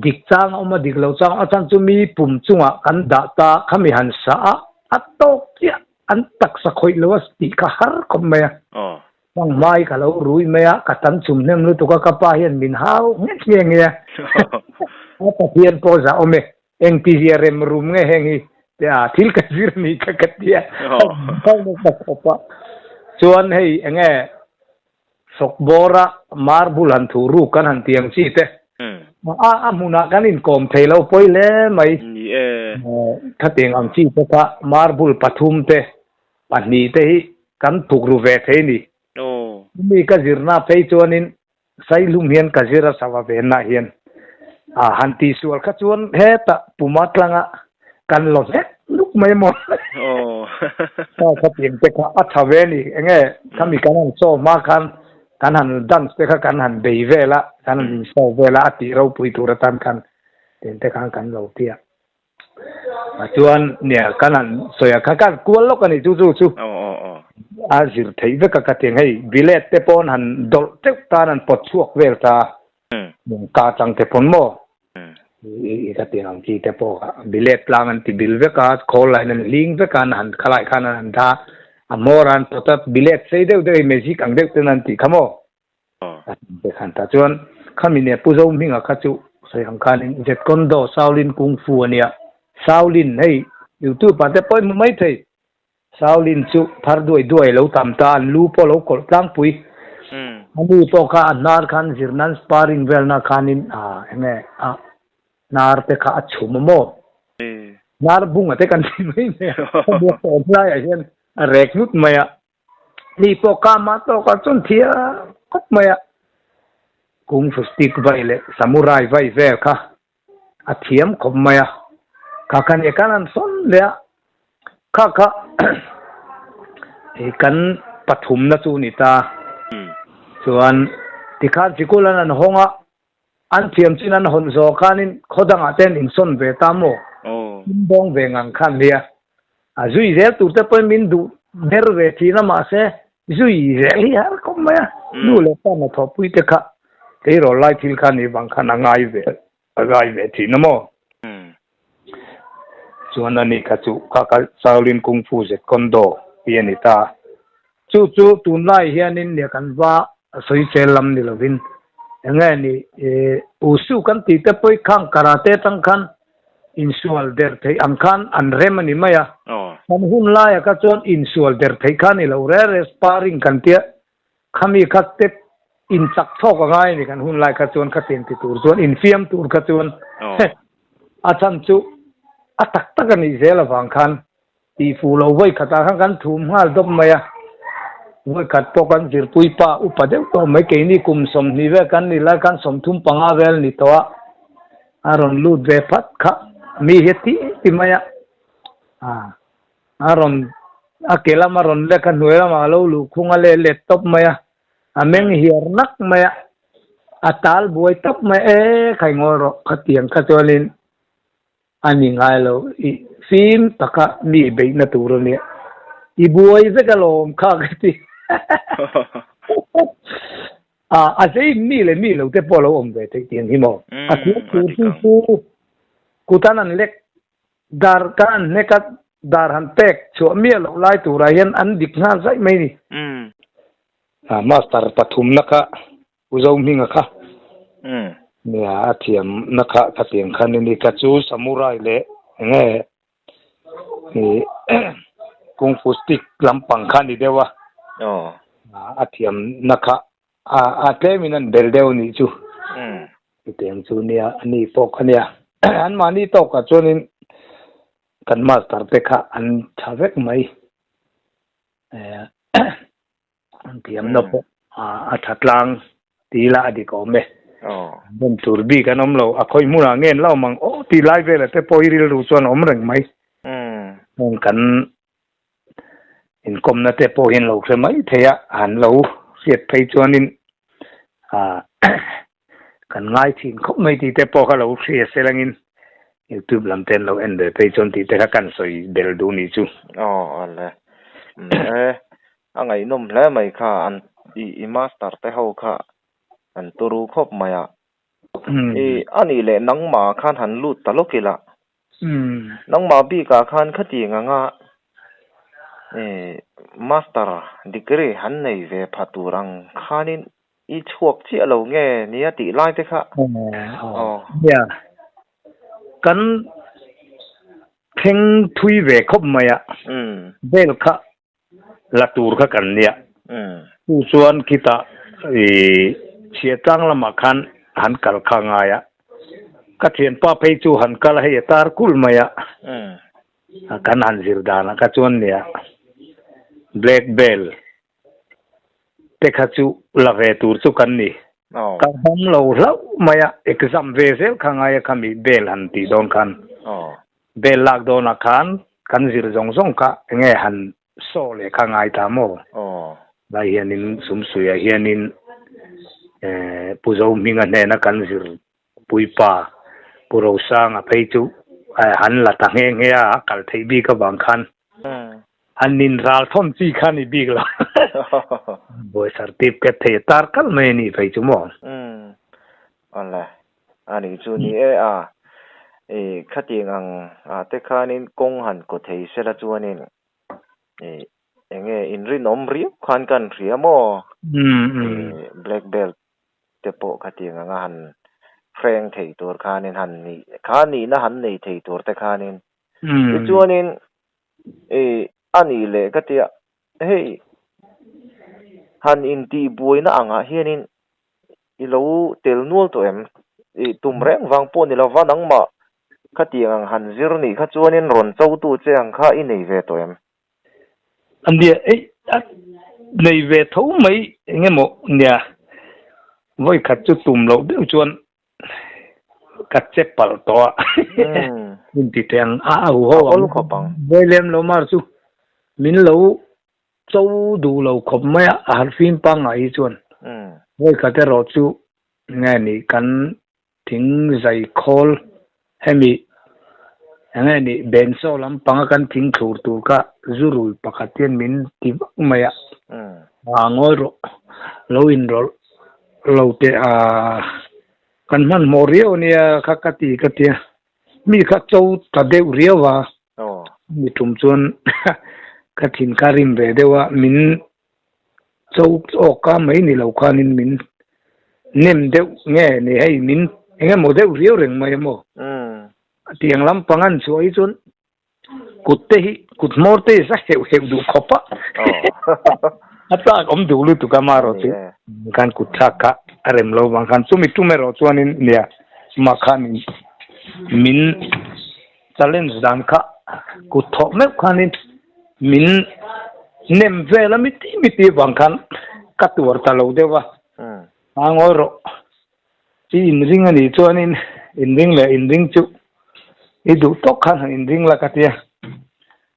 Dik chang a awm a, dik lo chang a chan chu mi pum chungah kan dah ta khami han sa a, a tawk chiah an taksa khawih lo a tih kha har khawp mai a. Hmang hmai ka lo rui mai a, ka tam chum hnem lutuk a, ka pa hian min hau nghet nge nge a. A Pathian pawh zah awm e, engtizia rem rum nge heng hi tia thil ka zir a nih kha ka ti a, hau nasa khawp a. Chuan hei enge Sawk bawra marble han thu ruk kan han ti ang chi te. A a hmunah kan inkawm thei lo pawi hle mai. Ni e. Khatiang ang chi te kha marble pathum te, pahnih te hi kan thuk ru ve thei ni. Mi ka zirna phei chuanin Saihlum hian ka zir a sava venna hian a han tihsual kha chuan hetah puma tlanga kan lo hlek nuk mai maw. Kha khatiang te kha a tha ve ni. Enge khami kan han show hma khan kan han dance te kha kan han bei vel a, kan han in show vel a, a tih ropui tur atan khan tiang te khan kan lo ti a. Chuan nia kan han sawi a kha kan kual lawk a ni chu chu chu a zir theih vek a ka tiang hei bilet te pawn han dawlh teuh tan an pawt chhuak vel ta ka chang te pawn maw i ka tiang ang chi te pawh kha bilet tlang an ti bil vek a khawl lain an hling vek a an han khalai khan an han dah a hmawr a an pawt a bilet sei deuh deuh hi magic ang deuh ten an tih kha maw Te khan ta chuan khami nia Pu Zohminga kha chu sawi ang khanin Jet Kondo Shaolin Kung Fu a nia. Shaolin hei YouTube ah te pawh i hmu mai thei. Shaolin chu phar duai duai lo tam ta an lu pawh lo kawlh tlangpui. A nu pawh kha a hnar khan zir nan sparring velna khanin enge a hnar te kha a chhum a maw? Hnar bunga te kan ti mai mai a. A biak tawp laiah hian a rek ngut mai a. Ni pawh ka mah tawkah chuan thia khawp mai a, Kung Fu stick vai leh Samurai vai vel kha a thiam khawp mai a, kha kha nia kan han sawn leh a, kha kha kan pathumna chu ni ta. Chuan tikhan sikul an han hawng a, An thiam chin an hawn zawh khanin khaw dangah te an insawn ve ta maw? Min dawng ve ngang khan nia. A zui zel tur te pawhin min duh ber ve thin a mahse zui zel hi har khawp mai a. Nu leh pa hnathawhpui te kha tleirawl lai thil kha nih vang khan a ngai ve a ngai ve thin a maw? Chuan ani kha chu kha kha Shaolin Kung Fu Zet Kondo tih a ni ta. Chu chu tunlai hianin nia kan va sawisel lam ni lovin enge ni Wushu kan tih te pawh khang karate atang khan insual der theih ang khan an rem a ni mai a. Kan hun laia kha chuan insual der theih kha a ni lo re re sparring kan tia khami kha step inchak chhawk a ngai a ni kan hun lai kha chuan khatiang ti tur chuan infiam tur kha chuan a chhan chu a tak tak a nih zel avang khan Tih fuh lo vawi khatah khan kan thum nghal dawp mai a, vawi khat pawh kan zirpui pa upa deuh tawh mai keini kum 20 vel kan ni lai khan 35 vel ni tawh a, a rawn lut ve phat kha mi hi a ti ti mai a, a rawn a ke lama rawn lek a hnuai lamah a lo luh khung a leh let tawp mai a, a meng hiar nak mai a, a tal buai tawp mai e khai ngawi rawh khatiang kha chuanin A ni ngai lo, i fim taka mi beihna tur a nia. I buai vek alawm kha ka ti. A, a zei mi leh mi lo te pawh a lo awm ve theih tiang hi maw? A thiam tur chu chu kutan an lek dar kan an hnek a, dar han pek chhuah miah loh lai turah hian an dik nghal zaih mai ni. A, master pathumna kha U Zohminga kha nia a thiam na kha ka tiang khan i ni ka chu samurai leh enge i kung fu stick lampang kha ni deuh a a thiam na kha a tlem in an bel deuh nih chu tiang chu nia ani pawh kha nia an mahni tawk ah chuanin kan master te kha an tha vek mai An thiamna pawh a tha tlang ti ila a dik awm e. Bawm tur bik an awm lo, a khawi hmunah nge an la awm ang aw tih lai velah te pawh i rilru chuan a awm reng mai. Heng kan inkawmna te pawh hian lo hre mai thei a, an lo hriat phei chuanin kan ngai thin khawp mai tih te pawh kha lo hria se langin YouTube lam te an lo en ve phei chuan tih te kha kan sawi bel duh nih chu. Aw awle. E a ngaihnawm hle mai kha an i i master te ho kha an turu khawp mai a. I a nih leh nangmah khan han lut ta lawk ila. Nangmah bikah khan khatiang anga master degree han nei ve pha tur ang khanin i chhuak chiah lo nge nia tih lai te kha. Aw. Nia, kan thleng thui ve khawp mai a, bel kha la tur kha kan nia. Chu chuan khitah ih chhiatlang lamah khan han kal kha ngai a, ka thianpa phei chu han kal a hei a tar kulh mai a, kan han zir danah kha chuan nia black belt te kha chu la ve tur chu kan ni. Ka dam lo hlauh mai a, exam ve zel kha ngai a khami belt han tih dawn khan. Bel lak dawnah khan kan zir zawng zawng kha enge han saw leh kha ngai ta maw? Lai hianin Sumsuiah hianin Pu Zohminga hnena kan zir puipa Pu Rosanga phei chu han la ta nghe nghe a, a kal theih bik avang khan han nin ral thawn chi kha ni bik lo. Buai certificate thei a tar kal mai a nih phei chu maw? Awle, a nih chu ni e a, i khatiang ang ah te khanin kawng han kaw thei sela chuanin i enge inrinawm riau khan kan hria maw? I black belt te pawh khatiang anga han hreng thei tur khanin han nih kha nihna han nei thei tur te khanin tichuanin i a nih leh ka tia hei han intihbuaina angah hianin I lo tel nual tawh em? I tum reng vang pawh ni lova nangmah khatiang ang han zir nih kha chuanin rawn chotu che ang kha i nei ve tawh em? A nia, ei a nei ve tho mai eng emaw nia, vawi khat chu tum loh deuh chuan ka che palh tawh a, min ti teh ang a au ho ang, vawi lem lo mar chu min lo Cho duh lo khawp mai a, a harfim pangngai hi chuan vawikhat erawh chu nge ni kan thing zai khawl hemi enge ni bensaw lampanga kan thing thlur tur kha zurui pakhat hian min ti vak mai a, a ngawi rawh lo inrawlh lo teh a kan hmanhmawh riau ania kha ka ti ka tia mi kha cho ta deuh riau a. Mi tum chuan ka thin kha rim ve deuh a, min cho awk a mai ni lo khanin min nem deuh nge ni hei min eng emaw deuh riau reng mai a maw? Tiang lampang an chhuah hi chuan kut te hi kut hmawr te hi za heuh heuh duh khawp a, a tlak awm duh lutuk a marawh chu khan kut thlak kha a rem lo vang khan chumi tum erawh chuanin nia mah khanin min Challenge dan kha kut thawh meuh khanin min nem vel a miti miti vang khan ka tuar ta lo deuh a, a ngawi rawh i inring a nih chuanin inring leh inring chu i duh tawk khan han inring la ka tia,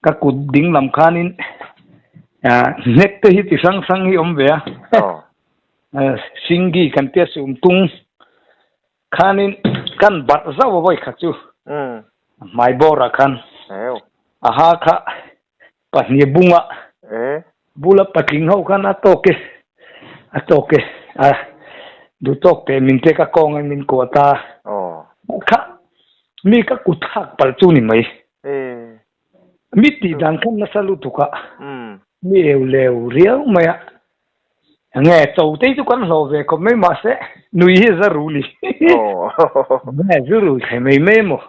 ka kut ding lam khanin hnek te hi ti hrang hrang hi awm ve a, Singgi kan tia sum tung. Khanin kan barh zauh a vawi khat chu hmai bawrah khan a ha kha pahnih bunga bula patling ho khan a tawk e a tawk e a duh tawk teh min tek a kawng in min kuah ta kha mi ka kut thlak palh chu ni mai mi tih dan khan nasa lutuk a mi eu leu riau mai a. Nge cho te chu kan hlawh ve khawp mai mahse nui hi za ru ni. Nge zu ru thei mai mai maw.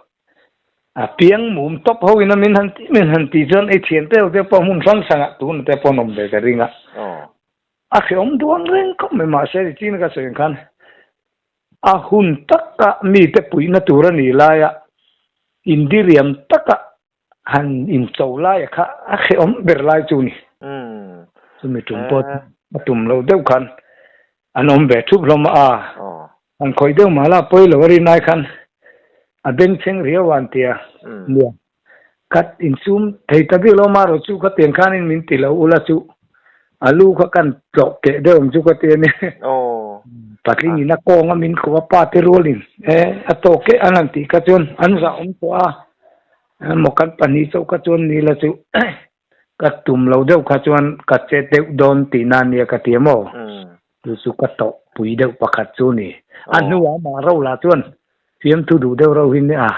A piang mum tawp ho in a min han ti min han ti chuan ei thian te ho te pawh hmun hrang hrang ah tun te pawh an awm ve ka ring a. A hrehawm duang reng khawp mai mahse ri chin ka sawi ang khan a hun taka mite puihna tur a nih laia indiriam taka Han incho laia kha a hrehawm ber lai chu ni. Chumi tum pawh a tum loh deuh khan an awm ve thup hlawm a, han khawih deuh mahla pawi lo a rin ai khan a bengchheng riau a an ti a, nia khat insum thei ta bik lo marawh chu khatiang khanin min ti lo ula chu a lu kha kan tlawh keh deuh ang chu ka ti a ni. Patling in a kawng a min khuh a pa te rualin e a tawk keh an han tih kha chuan an zah awm tawh a. Emaw kan pahnih chauh kha chuan ni la chu ka tum lo deuh kha chuan ka che deuh dawn tihna ania ka ti emaw? Chu chu ka tawh pui deuh pakhat chu ni. A hnuah amah ro lah chuan fiamthu duh deuh reuh hi a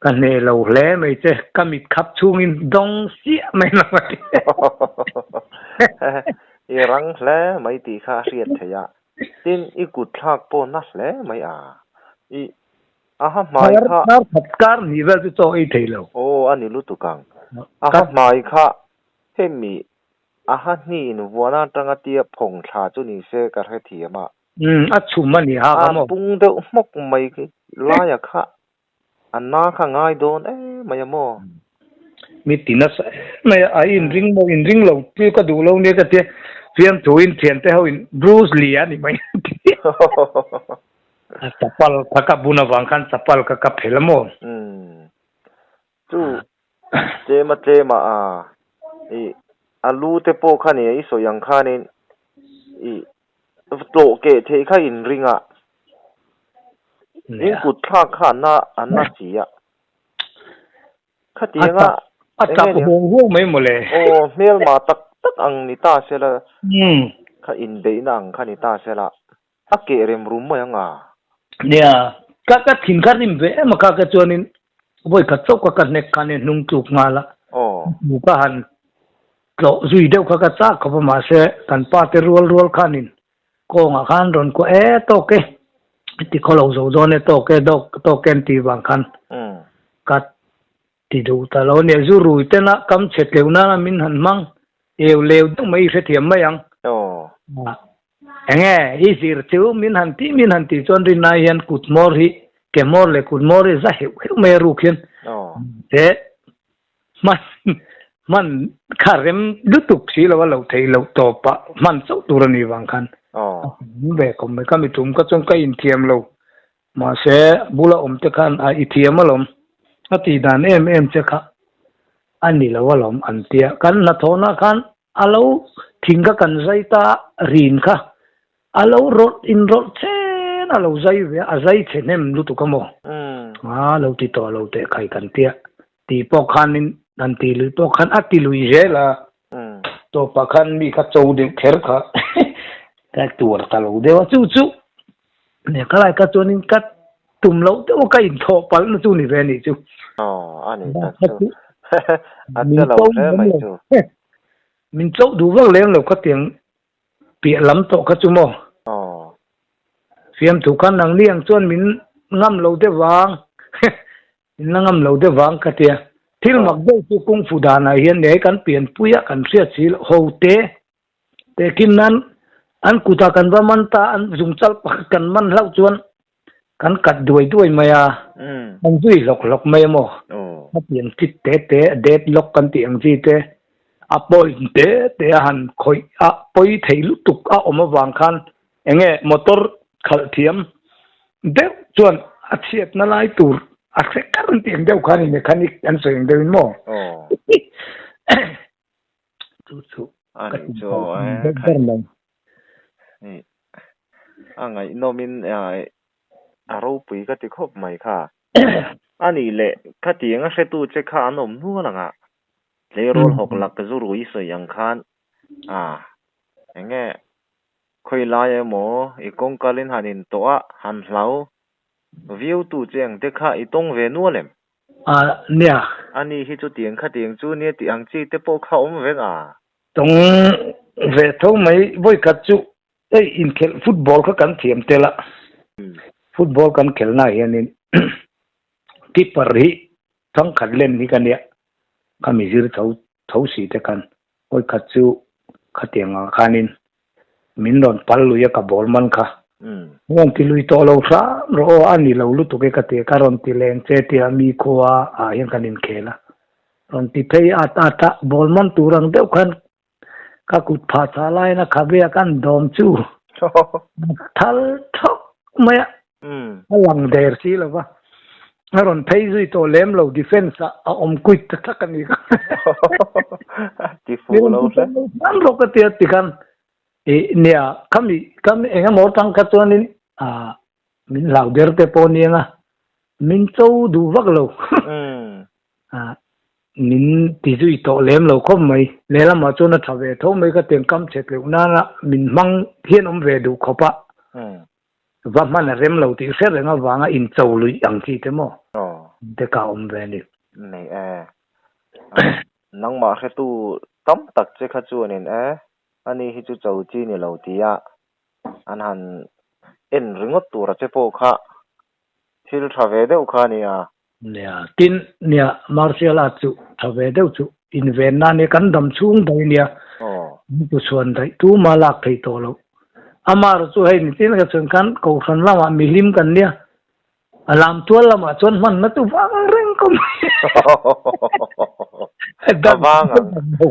ka hneh lo hle mai che, ka mit khap chhungin dawng siah mai lo a ti. I rang hle mai tih kha a hriat theih a, tin i kut thlak pawh na hle mai a, i aha hmai kha. Kar khat kar hnih vel chu chaw ei thei lo. Aw a ni lutuk ang, aha hmai kha hemi aha hnih in vuana atanga tia phawng thla chu ni se ka hrethiam a. Umm, a chhum a ni ha ka maw? A pung deuh hmawk mai laia kha a na kha ngai dawn em mai a maw? Mi ti nasa em mai a, a inring maw inring lo chu ka duh lo nia ka tia, fiamthu in thiante ho in Bruce Lee a ni mai a ti. A chapal kha ka bun avang khan chapal kha ka phel a maw? Umm, chu tlema tlema a i a lu te pawh kha nia i sawi ang khanin i Tlawh keh theih kha in ring a, in kut thlak kha an na an na si a. Khatiang a A tap huang huang mai mawle. Aw, hmelma tak tak ang ni ta se la, kha inbeihna ang kha ni ta se la, a keh rem rum mai ang a. Nia, ka ka thin kha rim ve em a kha ka chuanin vawi khat chauh ka ka hnek khan in hnung tluk nghal a. Aw. Hmu ka han Tlawh zui deuh kha ka chak khawp a mahse kan pa te rual rual khanin kawngah khan rawn kuah e tawk e ti khaw lo zo dawn e tawk e dawk tawk e an tih vang khan ka ti duh ta lo a nia. Zu rui tena kam chhe tleuh nana min han hmang eu leu deuh mai i hrethiam mai ang. Enge i zir chu min han tih min han tih chuan rinai hian kut hmawr hi ke hmawr leh kut hmawr hi za heuh heuh mai a ruk hian te Hman hman kha rem lutuk si lo a lo theih loh tawp ah hman chauh tur a nih vang khan a hmu ve khawp mai. Ka mi tum ka chuan ka inthiam lo mahse bula awm te khan a i thiam alawm a tih dan em em che kha a ni lo alawm an tia. Kan hnathawhna khan a lo thing kha kan zai ta rin kha A lo rawlh in rawlh chen a lo zai ve a, a zai chhe hnem lutuk a maw? A lo ti tawh lo teh khai kan tia tih pawh khanin han ti lui pawh khan a ti lui zel a, tawpah khan mi kha cho deuh kher kha ka tuar ta lo deuh a, chu chu nia ka lai kha chuanin ka tum loh deuh a ka inthawh palh na chu ni ve a nih chu. Aw a ni tak chu a che lo hle mai chu. Min cho duh vak lem lo khatiang Piah lam tawh kha chu maw? Aw. Fiamthu khan nang ni ang chuan min ngam lo deuh vang, min la ngam lo deuh vang ka tia. Thil mak deuh chu kung fu danah hian nei kan pianpui a kan hriat si loh ho te tehkhin nan an kutah kan va man ta an zungchal pakhat kan man hlauh chuan kan kat duai duai mai a, kan zui hlawk hlawk mai a maw? A pian kit te te, dead lock kan tih ang chi te, a point te te a han khawih a pawi thei lutuk a awm avang khan eng nge motor khalh thiam deuh chuan a chhiatna lai tur a hre kar an tih ang deuh khan i mechanic an sawi ang deuhin maw? Chu chu A ka nih tum chu phal e ber khai ber mai. Ih a ngaihnawmin a ropui ka ti khawp mai kha. A nih leh khatiang a hretu che kha an awm nual ang a, tleirawl hawk lak zu rui sawi ang khan a eng nge khawi lai emaw i kawngkalin han intawh a han hlau viau tu che ang te kha i tawng ve nual em? A nia. A ni hi chu tiang khatiang chu nia tih ang chi te pawh kha awm vek a. Tawng ve tho mai vawikhat chu hei inkhelh football kha kan thiam tel a, football kan khelhna ah hianin keeper hi thangkhat len hi ka nia, khami zir tho tho si te khan Vawikhat chu khatiang ah khanin min rawn pal lui a ka ball man kha. Rawn ti lui tawh lo hram rawh aw, a ni lo lutuk e ka ti a, ka rawn ti leng che tia mi khua ah hian kan inkhel a. Rawn ti phei at at a, ball man tur ang deuh khan ka kut phah chah laiin a khabe a kan dawm chu thal thawk mai a. A lang der si lo va, a rawn phei zui tawh lem lo, defence ah a awm kuit ta tak a ni kha. Ti fuh lo hle. Hman rawk a tia ti khan i nia khami khami eng emaw tang kha chuanin ah min hlau der te pawh aniang a, min cho duh vak lo. Ah min ti zui tawh lem lo khawp mai. Lehlamah chuan a tha ve tho mai ka tiang kam chhet loh nana min hmang hian awm ve duh khawp a. Va hman a rem lo tih hre reng avanga incho luih ang chi te maw te ka awm ve a ni. Nei e. Nangmah hretu tam tak che kha chuanin e, ani hi chu cho chi ni lo tia an han en ringawt tura che pawh kha thil tha ve deuh kha a nia. Nia, tin, nia, martial art chu tha ve deuh chu invenna a nia, kan dam chhung daih a nia, min pu chhuan daih tuma lak theih tawh loh. Amaherawh chu hei nitin ka chuan khan Kohhran lamah mihlim kan nia, a lam tual lamah chuan hmanna chu vang reng kawp mai. A vang ang.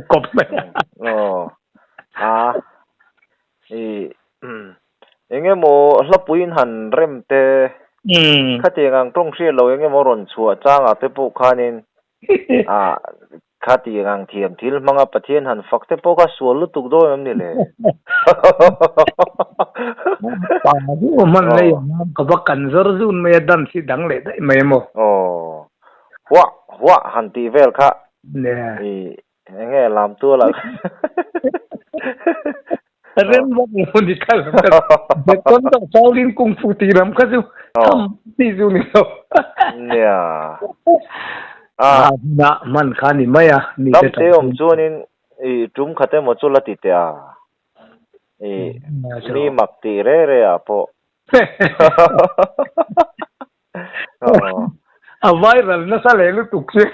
Kawp mai. Aw, a, i, Eng emaw hlapuiin han rem te, khatiang ang tawng hriat lo eng emaw rawn chhuah changah te pawh khanin ah khatiang ang thiam thil hmanga Pathian han fak te pawh kha sual lutuk dawn em ni le? Pa chu hman lei ang ka va kan zawr zun mai a dance hi dang leh daih mai emaw. Aw, huah huah han tih vel kha i Enge lam tual ah Rem vak lo ni kha lam kha Beton to Shaolin Kung Fu ti lam kha chu tham ti chu ni lo. Nia. A na man kha ni mai a mi te te om chuanin i tum khat emaw chu la ti teh a. I mi mak ti re re ah pawh. A viral nasa leh lutuk che.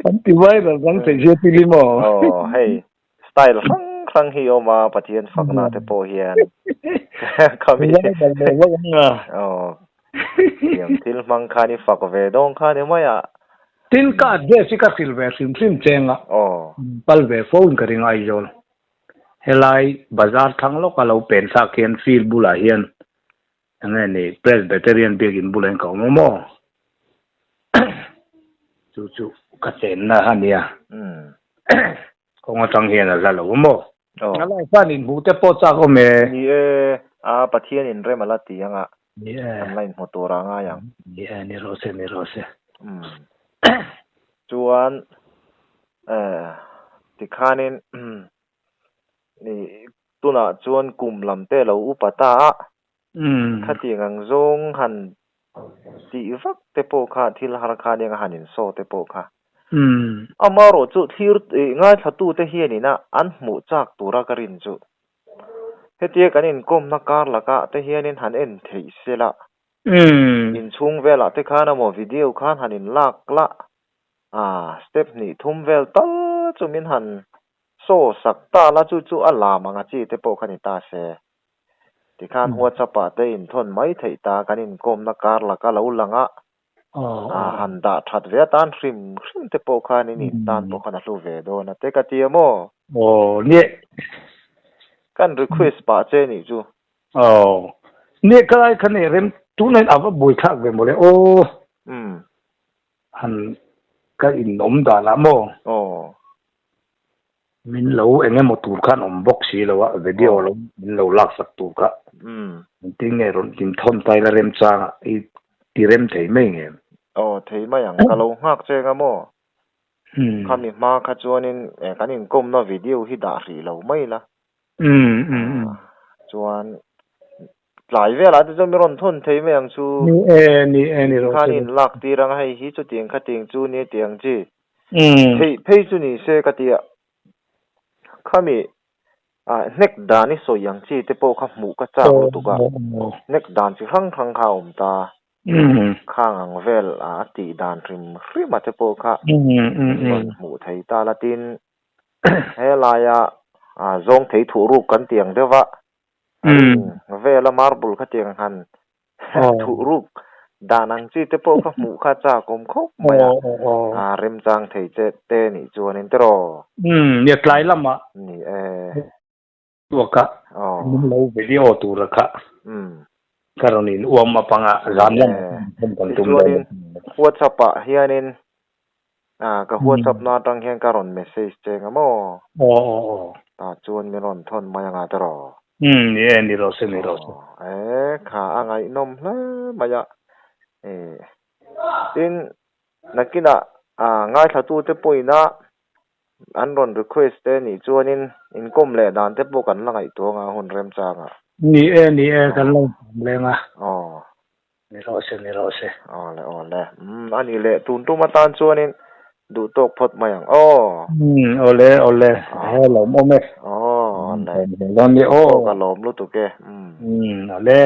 An ti viral rang thei sia ti lim aw. Aw hei style hrang hrang hi awm a Pathian fakna te pawh hian khami Viral leh vak ang a. Aw thiam thil hmang khan i fak ve dawng kha ni mai a. Tin ka address hi ka hrilh ve hrim hrim cheng a. Aw. Pal ve fo in ka ring Aizawl. Helai bazar thlang lawk a lo pen thlak hian field bulah hian Enge ni Presbyterian biakin bulah hian ka awm a maw? Chu chu ka chenna a nia. Kawng atang hian a hla lo a maw? A lai khan inhmuh te pawh chak awm e. Ni e, a Pathian in rem a la ti anga kan la inhmu tur a ngai ang. Ni e, ni rawh se, ni rawh se. Chuan tikhanin tunah chuan kum lam te lo upa ta a, Khatiang ang zawng han tih vak te pawh kha thil har kha nia han insaw te pawh kha. Amaherawh chu thlir ngaithlatute hianina an hmuh chak tura ka rin chu hetia kan inkawmna kar laka te hianin han en theih se la, inchhung velah te khan emaw video khan han inlak la, step hnih thum vel tal chu min han saw sak ta la chu chu a lam ang a chi te pawh kha ni ta se. Tikhan WhatsApp ah te inthawn mai theih ta kan inkawmna kar laka lo lang a, han dah that ve atan hrim hrim te pawh khan in intan pawh khan a hlu ve dawn a te ka ti a maw? Aw nia. Kan request pah che nih chu. Aw nia ka lai kha nei rem tunah hian a va buaithlak ve mawle aw. Han ka inawm danah maw? Aw. Min lo eng emaw tur khan awm bawk si lo a, video lo min lo laksak tur kha engtin nge rawn in thawn ta ila remchangah i ti rem thei mai nge? Aw thei mai ang, ka lo nghak che anga maw? Khami hma kha chuanin kan inkawmna video hi dah hrih lo mai la. Chuan tlai velah te chuan mi rawn thawn thei mai ang chu. Ni e, ni e, ni rawh se. Khan in lak tir ang hei hi chutiang khatiang chu nia tih ang chi. Theih phei chu ni se ka tia. Khami hnek dan i sawi ang chi te pawh kha hmuh ka chak lutuk a. Hnek dan chi hrang hrang kha a awm ta. Khang ang vel a tih dan hrim hrim a te pawh kha rawn hmuh thei ta la tin helaia zawng thei thuh ruk kan tih ang deuh va. Ring vela marble kha tiang han thuh ruk dan ang chi te pawh kha hmuh kha chak awm khawp mai a, a remchang thei che te nih chuanin tiraw? Umm, nia tlai lamah. Ni e. Tuaka min lo video tura kha ka rawn in uam apanga zan lamah kan tum dawn. Tichuanin WhatsApp ah hianin Ah, ka WhatsApp na atang hian ka rawn message che nga maw? Aw, aw, aw. Tah chuan min rawn thawn mai anga tiraw? Umm, ni e, ni rawh se, ni rawh se. Aw, e, kha a ngaihnawm hle mai a. E, tin, nakinah ah ngaithlatute pawhin a an rawn request te nih chuanin inkawm leh dan te pawh kan la ngaihtuah anga hun remchangah. Ni e, ni e, kan lo leng a. Aw. Ni rawh se, ni rawh se. Awle, awle. Umm, a nih leh tun tum atan chuanin duh tawk phawt mai ang aw. Umm, awle, awle. He lawm awm e. Aw, awle. Lawm ni aw. Ka lawm lutuk e. Umm. Umm, awle.